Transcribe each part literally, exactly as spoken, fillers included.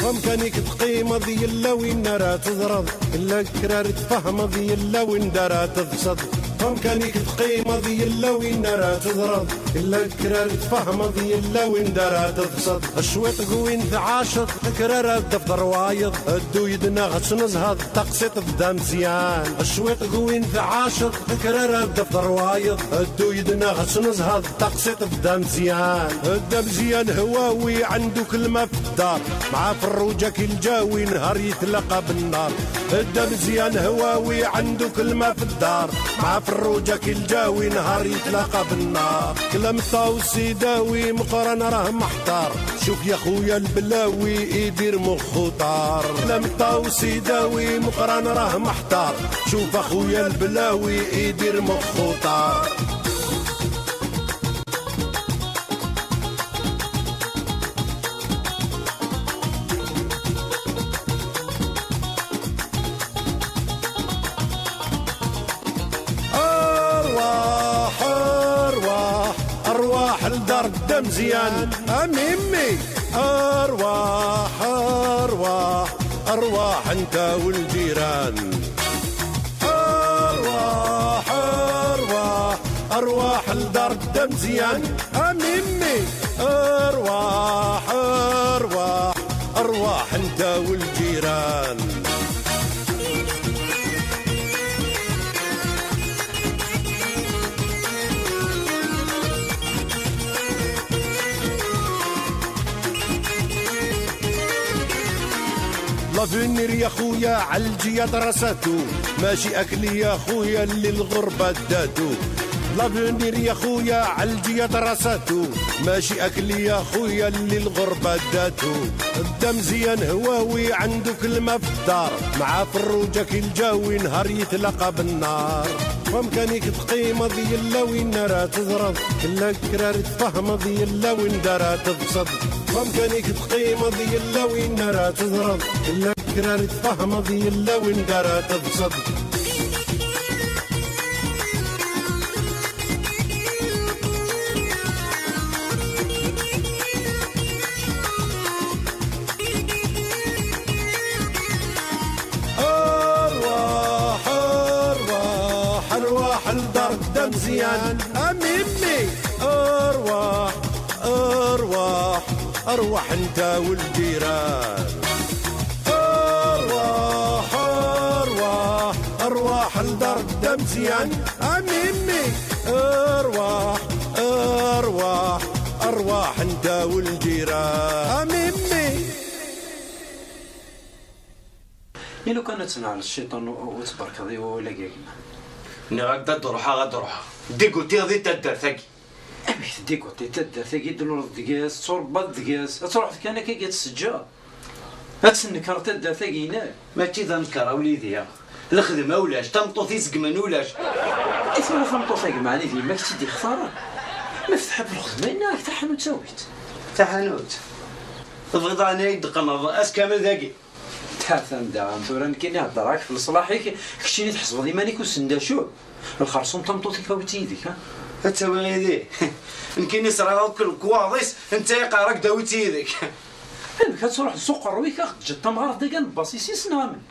Amkan-ik teqqimeḍ yella win ara teẓreḍ, illa kra ara tfehmeḍ yella win d ara teḍseḍ. Amkan-ik teqqimeḍ yella win ara teẓreḍ, illa kra ara tfehmeḍ yella win d ara teḍseḍ. Cwiṭ deg win tɛaceḍ, kra ara d-tafeḍ rwayeḍ, ddu yid-neɣ ad tnezheḍ, taqsiṭ d ameẓyan. Cwiṭ deg win tɛaceḍ, kra ara d-tafeḍ rwayeḍ, ddu yid-neɣ ad tnezheḍ, taqsiṭ d ameẓyan. D ameẓyan hwawi, عنده كلمة في الدار، مع فروجك الجاوي نهار يتلاقى بالنار. D ameẓyan hwawi, عنده كلمة في الدار، مع فروجك الجاوي نهار يتلاقى بالنار. كلام طاوس يداوي، مقران راه محتار، شوف يا خويا البلاوي يدير مخو طار. كلام طاوس يداوي، مقران راه محتار، شوف اخويا البلاوي يدير مخو طار. أرواح، أرواح، أرواح لدار الدمزيان. أميمي، أرواح، أرواح، أرواح أنت والجيران. أرواح، أرواح، أرواح لدار الدمزيان. أميمي، أرواح، أرواح، أرواح أنت والجيران. L'avenir يا خويا على الجياد راساتو، ماشي أكل يا خويا اللي الغربة داتو. L'avenir يا خويا على الجياد راساتو، ماشي أكل يا خويا اللي الغربة داتو. بدا مزيان هواوي عنده كلمة في الدار، مع فروجك الجاوي نهار يتلاقى بالنار. وامكانك تقيمض يلا وين راه تضرب، كلا كرار تفهمض يلا وين دارها تبسط. وامكانك تقيمض يلا وين راه تضرب، كلا كرار تفهمض يلا وين دارها تبسط. أرواح، أرواح، أرواح لدار الدمزيان. أميمي، أرواح، أرواح، أرواح أنت والجيران. أرواح، أرواح، أرواح لدار الدمزيان. أميمي، أرواح، أرواح، أرواح أنت والجيران. أميمي. I lukan ad tenɛel cciṭan u-, u-, u tberkeḍ i wawal-agi a gma? Nniɣ-ak-d ad ruḥeɣ, ad ruḥeɣ. Diguti di taddart-agi. Amek tdiguti taddart-agi, d-luleḍ deg-s, d-turebbaḍ deg-s, ad truḥeḍ kan akka ad tt-teǧǧeḍ? Ad tennekreḍ taddart-agi-inek? Mačči d anekkar a wlidi. Lexdma ulac, tameṭṭut izegmen ulac. I tura tameṭṭut-agi, meɛni d yemma-k tt-id-ixtaren? Ma tefteḥ lexdma-nni, ak taḥanut tawi-tt. Taḥanut? Tebɣiḍ ɛni ad yi-d-teqqneḍ ass kamel dagi? Atan daɣen tura nekkini heddreɣ-ak f leṣlaḥ-ik, keččini tḥesbeḍ iman-ik ur sen d acu? Lxerṣum tameṭṭut-ik awi-tt yid-k, ha? Ad tawi yid-i? Nekkini sriɣ akk lekwaɣeḍ-is, netta yeqqar-ak-d awi-tt yid-k. Amek ad truḥeḍ s uqerruy-ik, ad ɣ-teǧǧeḍ tamɣart dagi ad nbaṣis yes-s neɣ amek?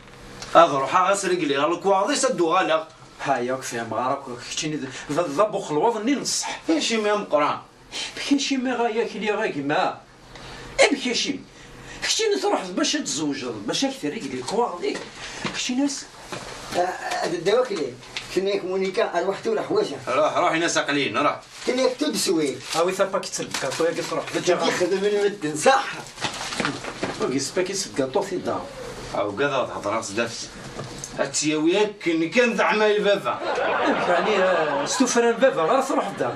Ad ruḥeɣ ad s-regliɣ lekwaɣeḍ-is ad d-uɣaleɣ. Ha, yakk fehmeɣ ara akk, keččini d, d, d abuxelwaḍ-nni n ṣṣeḥ. Acimi ameqqran? Amek acimi ɣaya akli a gma? Amek acimi? Keččini truḥeḍ bac ad tzewǧeḍ, bac ad k-terregli lekwaɣeḍ-ik. Keččini as- Ah, ad ddaw akli. Tenna-yak Monica, arwaḥ tura ḥwajeɣ. Ruḥ, ruḥ, in-as aql-in, ruḥ. Tenna-yak tud swi. Awi tapakit n lgaṭu-agi truḥ. Ad tt-id-ixdem medden, saḥ? Agi s pakit n lgaṭu tidda. Aw, ugadeɣ ad hedreɣ zdat-s. Ad tt-yawi akken kan d aɛma i baba. Amek ɛni, eh, s tuffra n baba ara truḥeḍ da?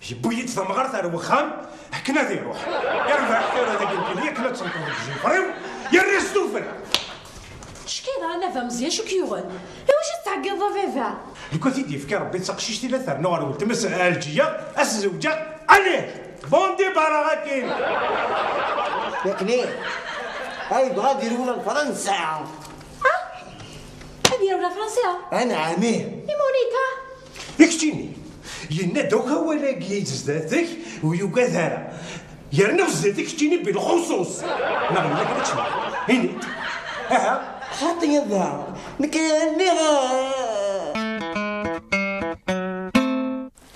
Yewwi-yi-d tamɣart ar wexxam, akken ad iruḥ. Irbeḥ kra dagi n diri, akken ad tenṭeḍ deg zzufriw, yerra s tuffra. Ttcekkiḍ a naba Meẓyan, acu k-yuɣen? Iwacu tettɛeggiḍeḍ a baba? Lukan i d-yefka Rebbi d taqcict i la ternu ɣer weltma-s Ɛelǧiya, ad s-zewǧeɣ, allez! Bon départ a Rakim! Nekkni, ay yebɣa ad irwel ɣer Fransa. Ah? Ad irwel ɣer Fransa? Anɛam, ih. I Monica? I keččini? Yenna-d akk awal-agi i zdat-k, ur yugad ara. Yerna ɣezzif i keččini bilxuṣuṣ. Neɣ yella kra tecna? Ini-d. Aha. Xaṭi a baba, nekk nniɣ.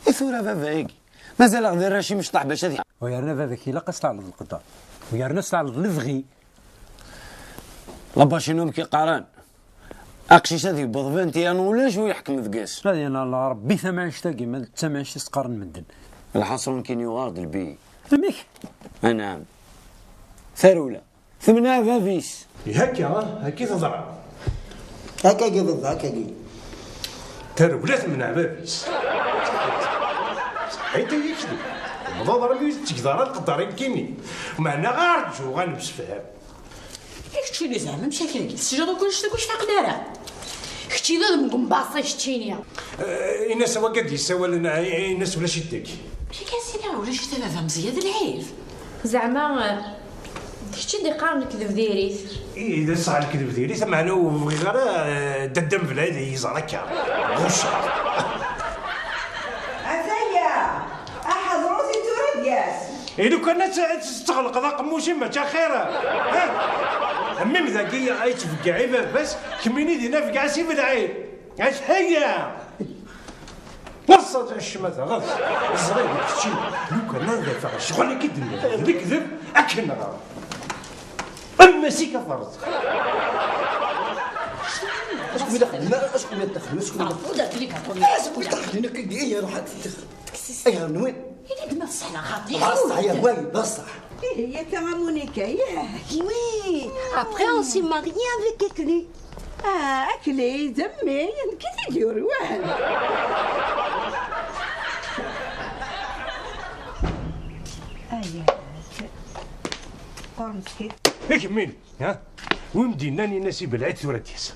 I tura baba-agi? Mazal-aɣ di rrac imecṭaḥ bac ad. U yerna baba-k ilaq ad s-tɛelleḍ lqedder. U yerna s-tɛelleḍ lebɣi. Labacinu amek i qqaren? Aqcic ad yewweḍ vingt et un ulac u yeḥkem deg-s. Ad yenɛel Ṛebbi tamɛict-agi, ma d tamɛict i s-qqaren medden. Lḥaṣun nekkini yuɣ-aɣ-d lbi. Amek? Anɛam. Tarewla. Temneɛ bab-is. Ihi akka, akka i teḍra. Akkagi baba, akkagi. Tarewla temneɛ bab-is. Ṣaḥit ay akli. Tewwḍeḍ armi ur tettgeḍ ara lqedder nekkini. Meɛna ɣer rǧu ad nemsefham. I keččini zeɛma amek akka-agi? Tessejreḍ akk annect-a akk ur cfaqen ara. Kečči d udem n umbaṣi keččini. Eh, ini-as wagi ad d-yessawalen, eh, ini-as ulac-it dagi. Amek akka as-iniɣ ulac-it a baba Meẓyan, d lɛib? Zeɛma, eh, d kečč i d-iqqaren lekdeb diri-t? Ih, d ṣṣeḥ lekdeb diri-t, meɛna ur bɣiɣ ara, eh, dadda mebla ad iyi-iẓer akka. Ɣucceɣ. Ataya! Aḥeḍru si tura d-yas. I lukan ad t-, ad teɣleqeḍ aqemmuc-im mačči axir? Ha? Am win dagi ay yettbeggiɛ i baba-s, kemmini din afegɛas i belɛid. Ataya! Ɣeṣṣ a ccmata, ɣeṣṣ! Ẓriɣ kečči, lukan ad afeɣ ccɣel i k-id-nniɣ d lekdeb, ad k-nɣeɣ. Am Massi ka terẓ. Acku mi d-axdem, acku mi d-axdem, acku mi d-axdem. Acku mi d-axdem, nekk i ruḥ ad t-, ayɣer nwen? Ini-d ma tṣeḥla xaṭi. Bṣeḥ ya way, bṣeḥ. Ih, ya ta a Monica, yah. Oui, après on s'est marié avec lui. Ah, akli, d mmi, nekk i t-id-yurwan. Aya, qur meskin. I kemmin, ha? Wi m-d-yennan ini-as i belɛid tura d-yas?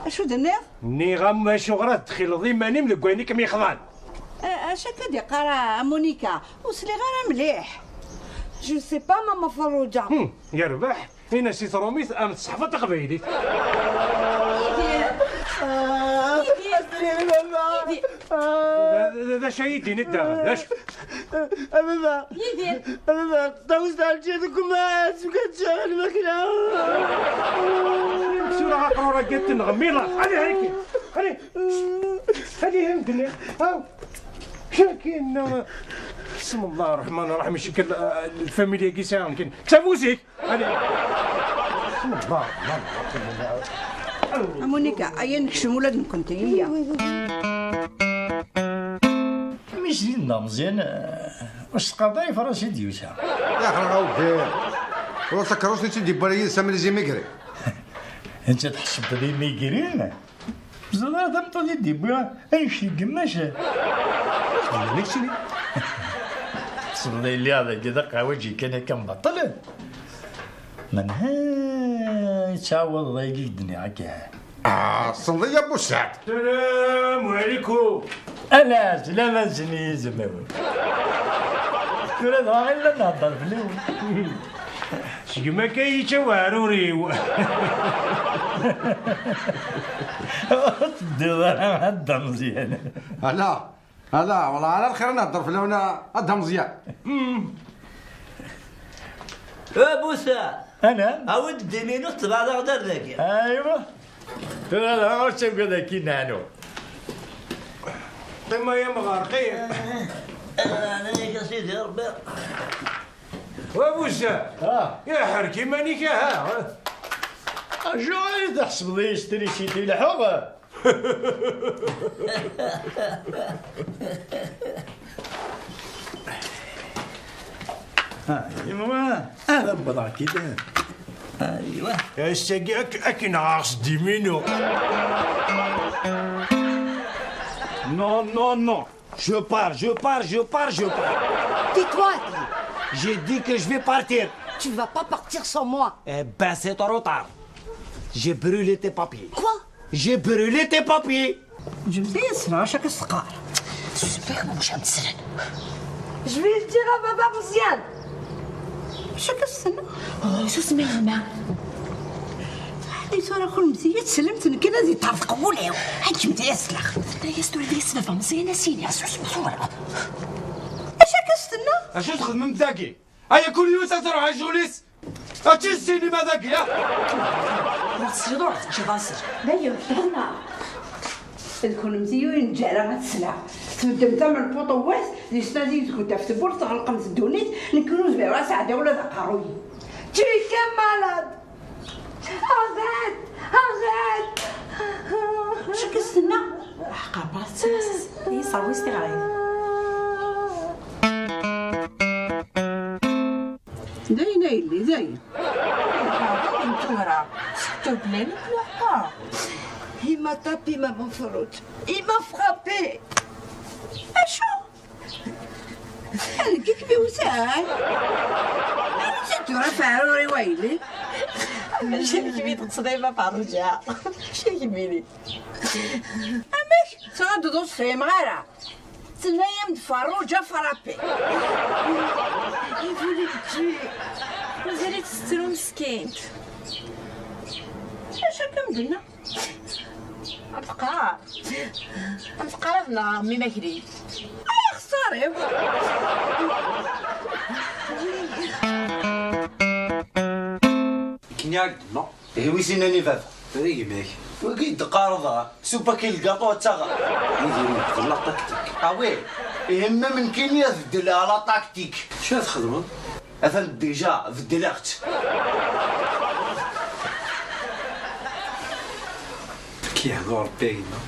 Acu d-tenniḍ? Nniɣ-am acuɣer ad txileḍ iman-im deg wayen i kem-yexḍan? A-, acu akka d-iqqar a Monica? Ur sliɣ ara mliḥ. Je sais pas, Mama Ferruǧa. Hmm, yerbeḥ. Ini-as i tṛumit am tseḥfaḍ taqbaylit. Yidir! Yidir! Yidir! D, d, d acu ay d-ini daɣen? D acu? A baba! Yidir! A baba, ṭawes tɛelǧiḍ deg umas, ukan tceɣ lmakla. Tura aqrur-agi ad t-nɣemmileɣ. Allez, allez, allez. Allez, hem-d-nni. Aw. Kra kan, bismillah ar-Rahman ar-Rahim, icekkel, eh, lfamilya-agi sɛiɣ nekkin. Ktabu zik! Allez. Bismillah, Allah, Allah. A Monica, aya nekcem ula d nekkenti, iya. Mi s-d-yenna Meẓyan, eh, ur s-teqqareḍ ara i Fransi d-yusa. Yeɛreq a wegger. Ula d takeṛṛust i tt-id-yewwi yid-s am les immigrés. Netta tḥesbeḍ d imigrin? Ẓriɣ tameṭṭut i d-yewwi annect n yemma-s. Ur d-yenni keččini. Tḥesbeḍ ay lliɣ dagi d aqehwaǧi kan akka mbaṭel? Menha yettɛawadeḍ ayagi i k-d-nniɣ akka? Ah, tessneḍ-iyi a Bussaɛd. Salam ɛlikum. Ala, sslam-nsen i yizmawen. Tura dɣa illa nehder fell-awen. Segmi akka i yečča weɛrur-iw. Ur teddiḍ ara a Dda Meẓyan. Ala, ala, wellah ala lxir ad nehder fell-awen a, a Dda Meẓyan. A Busa! Anɛam. Awi-d ddin-inu, tebɛed-aɣ-d ar dagi. Aywa. Tura dɣa ur ttagad akkin, ɛnu. Qqim ay amɣar, qqim. Ɛni-k a Sidi Ṛebbi. Wa Busa. Ah. Iḥerk iman-ik, aha. Acuɣer i tḥesbeḍ-iyi s trisiti leḥḥuɣ? Aywa, ad wwḍeɣ kida. Aywa. Ass-agi ak-, akken ɣer-s diminu. Non, non, non. Je pars, je pars, je pars, je pars. Tais-toi, Akli. J'ai dit que je vais partir. Tu vas pas partir sans moi. Eh ben, c'est trop tard. J'ai brûlé tes papiers. Quoi? J'ai brûlé tes papiers. Je vais le dire à Baba Meẓyan. Acu akka s-tenna? Oh, susem a yemma. Ay tura kunemti ad teslemt, nekk ad yeṭṭerḍeq wul-iw. Ḥeǧǧemt-iyi ad sleɣ. Tenna-yas tura deg-s Baba Meẓyan a s-iniɣ. Susem tura. Acu akka s-tenna? Acu txedmem dagi? Aya kul yiwet ad truḥ ɣer ccɣel-is. Ačči ssinima dagi, ya! Ur tesliḍ, ur ɣ-teǧǧiḍ ad nsel. D ayen fehmeɣ. D kennemti ur neǧǧa ara ad tesleɣ. Tbeddemt am lpuṭuwat, di snat yid-kent ɣef tewwurt, tɣelqemt ddunit, nekk ur zmireɣ ad sɛeddiɣ ula d aqerruy. Tu es malade! Arrête! Arrête! Acu akka s-tenna? Ḥqer, bɣa tettmas. Iyi, serwi-s tiɣrit. Dayen a yelli, dayen. Tura, s tugna-inu tluḥeq. Il m'a tapé, maman Farouk. Il m'a frappé. Acu? Nekk i kem-iwsan. Acu tura feɛruri wayli? Mačči d kemm i d-teqsed a Yemma Ferruǧa. Mačči d kemmini. Amek? Tura d ur fhimeɣ ara. Tenna-yam-d Ferruǧa frappé. Mazal-itt tettru meskint. Acu akka m-d-tenna? Am teqqar. Am teqqar ad nɣer mmi Makli. Ay axeṣṣar-iw! Akken i ak-d-nniɣ. Ihi wi s-innan i baba? D gma-k. Wagi i d-teqqareḍ, ah, supa ki lgaṭu ad taɣeḍ. Ihi, beddel la tactique. Ah oui, ihi ma nekkini ad beddleɣ la tactique. Acu ad txedmeḍ? Atan déjà beddleɣ-tt. Ki yehdu Rebbi a gma.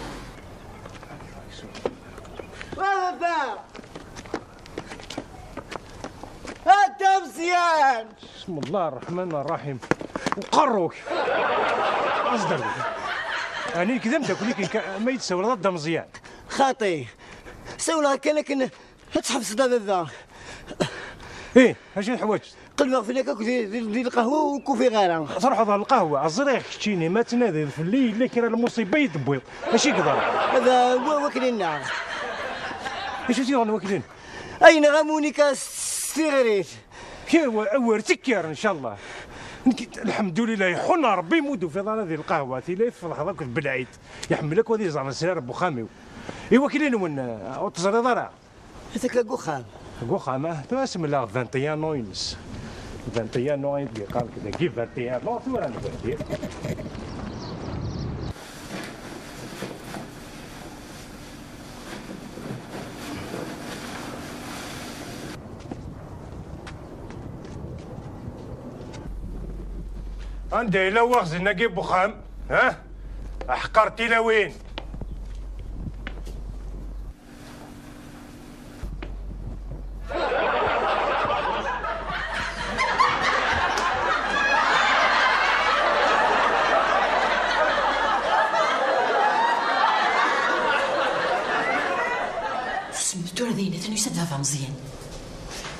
Baba! A Dda Meẓyan! بسم الله الرحمن الرحيم. وقروك. اصدر. يعني كذا مداكليك ما يتساوي هذا مزيان. خاطي. سولها كان كن. Ad tḥebseḍ a baba. Ih, acu teḥwaǧ? Qelbeɣ fell-ak akk di, di, di lqahwa ur k-ufiɣ ara. Truḥeḍ ɣer lqahwa, ẓriɣ keččini ma tnadiḍ fell-i yella kra n lmuṣiba i d-tewwiḍ. Acu i yeḍran? Hada wa-, wakli-nneɣ. Acu i t-yuɣen wakli-nneɣ? Ay nɣa Munika s, s tiɣrit. Kir wa-, awer tekker, ncallah. Nekk, lḥemdulillah, iḥun Rebbi mu d-tufiḍ ara di lqahwa, tili tfeḍḥeḍ akked Belɛid. Iḥemmel akk ad iẓer lesrar n uxxam-iw. I wakli-nwen, ur teẓriḍ ara? Ata akka deg uxxam. Deg uxxam, ah, tura semleɣ vingt et un ans ines. Vingt et un ans i d-yeqqar deg dagi, vingt et un ans, tura nberdi. Anda yella waɣzen-agi n uxxam? Ha? Aḥeqqar tilawin. Susem, tura dayen atan yusa-d baba Meẓyan.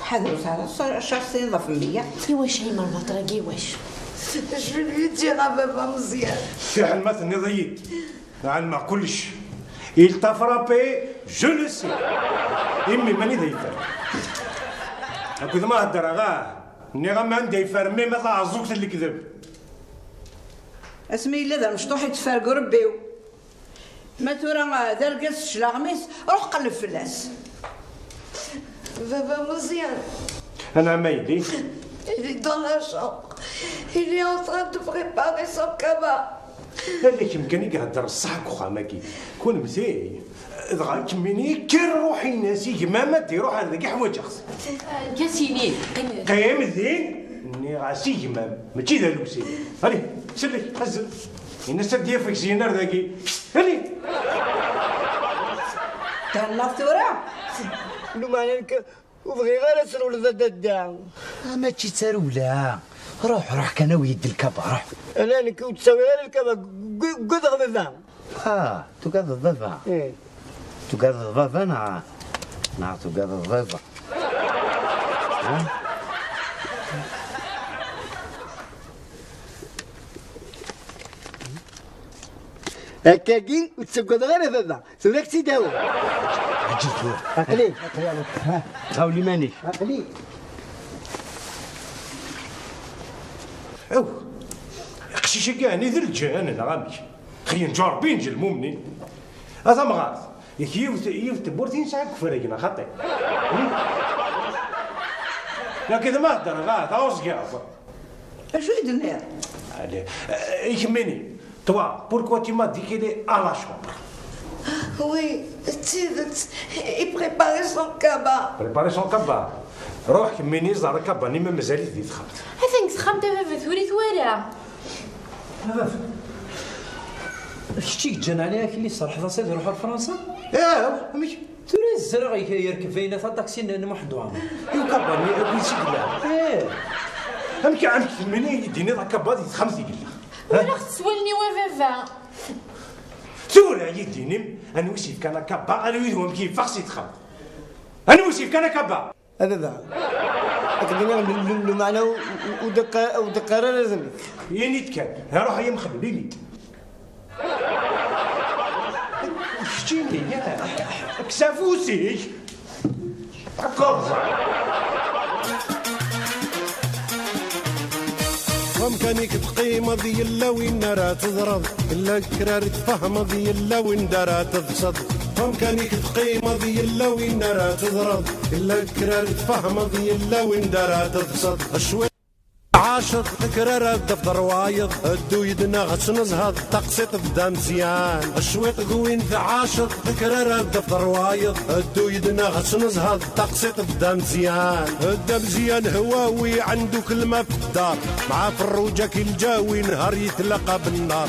Ḥader ur teɛreḍ acu ara s-tiniḍ ɣef mmi-ya. Iwacu ay merbaṭel-agi, iwacu? Je vais lui dire à baba Meẓyan. Fiḥel ma tenniḍ-iyi-d. Ɛelmeɣ kullec. Il t'a frappé, je le sais. Imi mani d ayfer. Akked ma heddreɣ, ah, nniɣ-am anda yeffer mmi ma taɛeẓẓugt n lekdeb. Asmi yella d amecṭuḥ i teffer deg urebbi-w. Ma tura, ah, d argaz s cclaɣem-is, ruḥ qelleb fell-as. Baba Meẓyan. Anɛam a yelli. Il est dans la chambre. Il est en train de préparer son cabas. Ala kemm kan i ihedder ṣṣeḥ deg uxxam-agi. Kunemti, dɣa kemmini kker ruḥ-in-as i gma-m ad d-iruḥ ar dagi, ḥwaǧeɣ-t. Kkes-ini, qqim. Qqim din, nniɣ-as i gma-m, mačči d alewsi. Allez, sellek, azzel. Ini-as ad d-yaf Meẓyan ar dagi. Allez. Terniḍ tura? Lumeɛna nekk ur bɣiɣ ara ad trewleḍ a dadda. Ah, mačči d tarewla. Ruḥ, ruḥ kan awi-yi-d lkaba, ruḥ. Ala nekk ur ttawiɣ ara lkaba, gu-, gudeɣ baba. Ah, tugadeḍ baba? Eh. Tugadeḍ baba neɣ, neɣ tugadeḍ baba? Ha? Akkagi ur ttaggadeɣ ara baba. Tura ad k-tt-id-awiɣ. Ɛǧib tura. Aql-i. Ɣawel iman-ik. Aql-i. Aw, aqcic-agi ɛni d lǧan neɣ amek? Xi yenǧu Rebbi yenǧu lmumnin. A tamɣart, yak yiwet, yiwet tewwurt i nesɛa deg ufrag neɣ xaṭi? Laki d ma heddreɣ, ah, taɣezgiḍ. Acu i d-tenniḍ? Allez, euh, i kemmini, toi, pourquoi tu m'as dit qu'il est à la chambre? Oui, d tidet, i préparer son cabas. Préparer son cabas. Ruḥ kemmini ẓer cabas-nni ma mazal-it di texxamt. Atan deg texxamt a baba, tura i t-walaɣ. A baba, d kečč i yeǧǧan Ɛli Akli serḥeḍ-as ad iruḥ ar Fransa? Ih, amek? Tura zreɣ yerkeb ayna taṭaksi n Muḥend Waɛmer. Yuka Bani akk i yella. Eh. Amek, amek temmini i d-tiniḍ akaba di texxamt i yella? Walaɣ-t s wallen-iw a baba. Tura i d-tinim anwa i s-yefkan akaba, anwa i d wamek yeffeɣ si texxamt? Anwa i s-yefkan akaba? A baba, ad k-d-iniɣ l-, l-, lmeɛna u-, u-, ur d-qa-, ur d-qqar ara d nekk. Ini-d kan, ruḥ ay amxellel, ini-d. Keččini, kkes afus-ik. Aqerẓan. Wamkan-ik teqqimeḍ, yella win ara teẓreḍ, yella kra ara tfehmeḍ, yella win d ara teḍseḍ. Wamkan-ik teqqimeḍ, yella win ara teẓreḍ, yella kra ara tfehmeḍ, yella win d ara teḍseḍ. Cwiṭ Ɛaceḍ, kra ara d-tafeḍ rwayeḍ, ddu yid-neɣ ad tnezheḍ, taqsiṭ d ameẓyan. Cwiṭ deg win tɛaceḍ, kra ara d-tafeḍ rwayeḍ, ddu yid-neɣ ad tnezheḍ, taqsiṭ d ameẓyan. D ameẓyan hwawi, عنده كلمة في الدار، مع فروجك الجاوي نهار يتلاقى بالنار.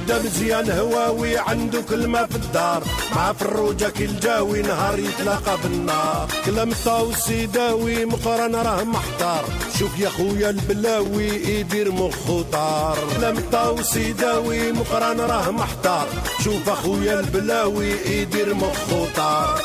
D ameẓyan hwawi, عنده كلمة في الدار، مع فروجك الجاوي نهار يتلاقى بالنار. كلام الطاوس يداوي، مقران راه محتار. شوف يا خويا البلاوي يدير مخ وطار. كلام الطاوس يداوي، مقران راه محتار. شوف اخويا البلاوي يدير مخ وطار.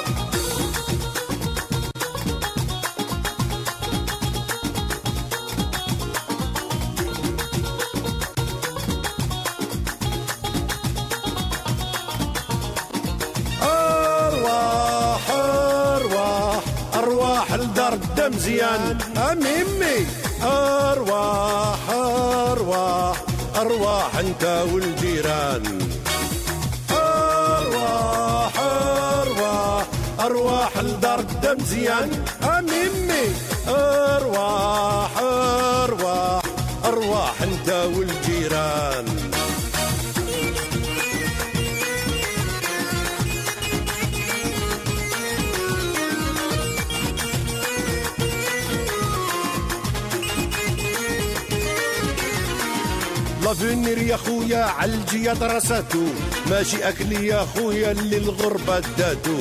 أرواح، أرواح، أرواح لدار الدمزيان. أميمي، أرواح، أرواح، أرواح أنت والجيران. أرواح، أرواح، أرواح لدار الدمزيان. أميمي، أرواح، أرواح، أرواح أنت والجيران. لافونير يا خويا على الجياد راساتو، ماشي أكل يا خويا اللي الغربة داتو.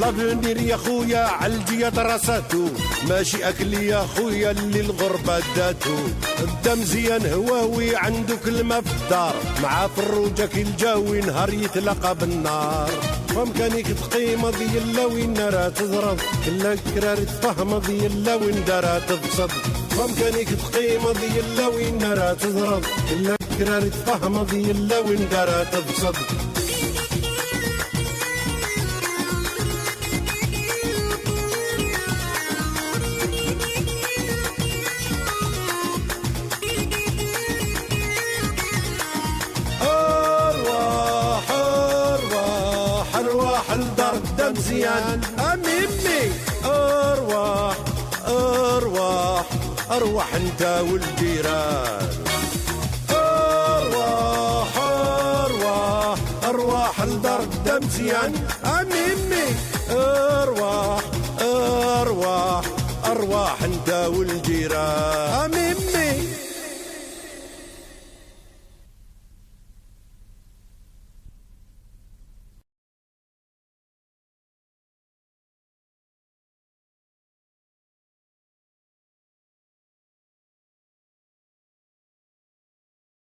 لافونير يا خويا على الجياد راساتو، ماشي أكل يا خويا اللي الغربة داتو. بدا مزيان هواوي عنده كلمة في الدار، مع فروجك الجاوي نهار يتلاقى بالنار. فمكانك تقيمض يلا وين راه تضرب، كلا كرار تفهمض يلا وين دارها تبسط. فمكانك تقيمض يلا وين راه تضرب، كلا كرار تفهمض يلا وين دارها تبسط. أرواح، أرواح، أرواح لدار الدمزيان. أميمي، أرواح، أرواح، أرواح أنت والجيران. أرواح، أرواح، أرواح لدار الدمزيان. أميمي، أرواح، أرواح، أرواح أنت والجيران. أميمي.